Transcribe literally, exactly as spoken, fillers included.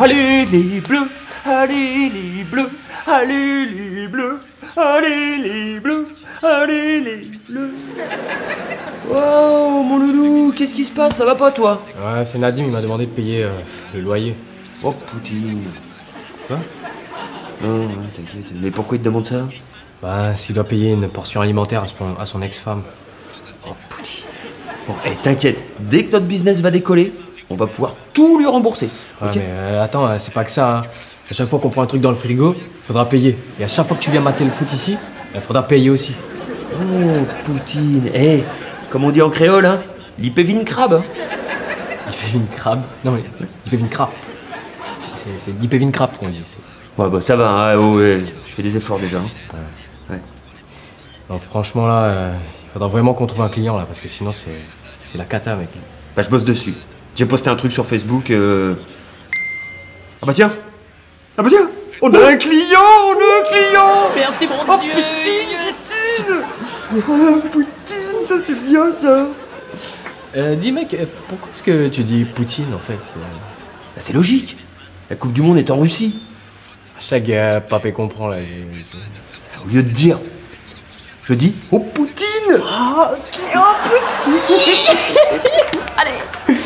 Allez les bleus, allez les bleus, allez les bleus, allez les bleus, allez les bleus. Wow, mon loulou, qu'est-ce qui se passe ? Ça va pas, toi ? Ouais, c'est Nadim, il m'a demandé de payer, euh, le loyer. Oh, poutine. Quoi ? Non, non, t'inquiète. Mais pourquoi il te demande ça ? Bah, s'il doit payer une pension alimentaire à son, à son ex-femme. Oh, poutine. Bon, eh, t'inquiète. Dès que notre business va décoller, on va pouvoir tout lui rembourser. Ouais, ok ? Mais, euh, attends, euh, c'est pas que ça, hein. À chaque fois qu'on prend un truc dans le frigo, il faudra payer. Et à chaque fois que tu viens mater le foot ici, il faudra payer aussi. Oh, poutine. Eh, comme on dit en créole, hein, li pe vinn krab, hein. Li pe vinn krab ? Non, mais li pe vinn krap. C'est, c'est, c'est li pe vinn krap qu'on dit. C'est Ouais, bah, ça va, hein, oh, ouais, je fais des efforts déjà, hein. Ouais. Non, franchement, là, euh, il faudra vraiment qu'on trouve un client, là, parce que sinon, c'est, c'est la cata, mec. Bah, je bosse dessus. J'ai posté un truc sur Facebook, euh. Ah bah tiens ! Ah bah tiens ! On a un client ! On a un client ! Merci, mon Dieu ! Oh, putain, putain ! Oh, poutine, ça, c'est bien, ça ! Euh, dis, mec, euh, pourquoi est-ce que tu dis poutine, en fait ? Euh, Bah, c'est logique. La Coupe du Monde est en Russie. Hashtag, euh, pa pe konpran la, je, je... Au lieu de dire, je dis, oh, poutine ! Ah, ok, oh, poutine ! Allez.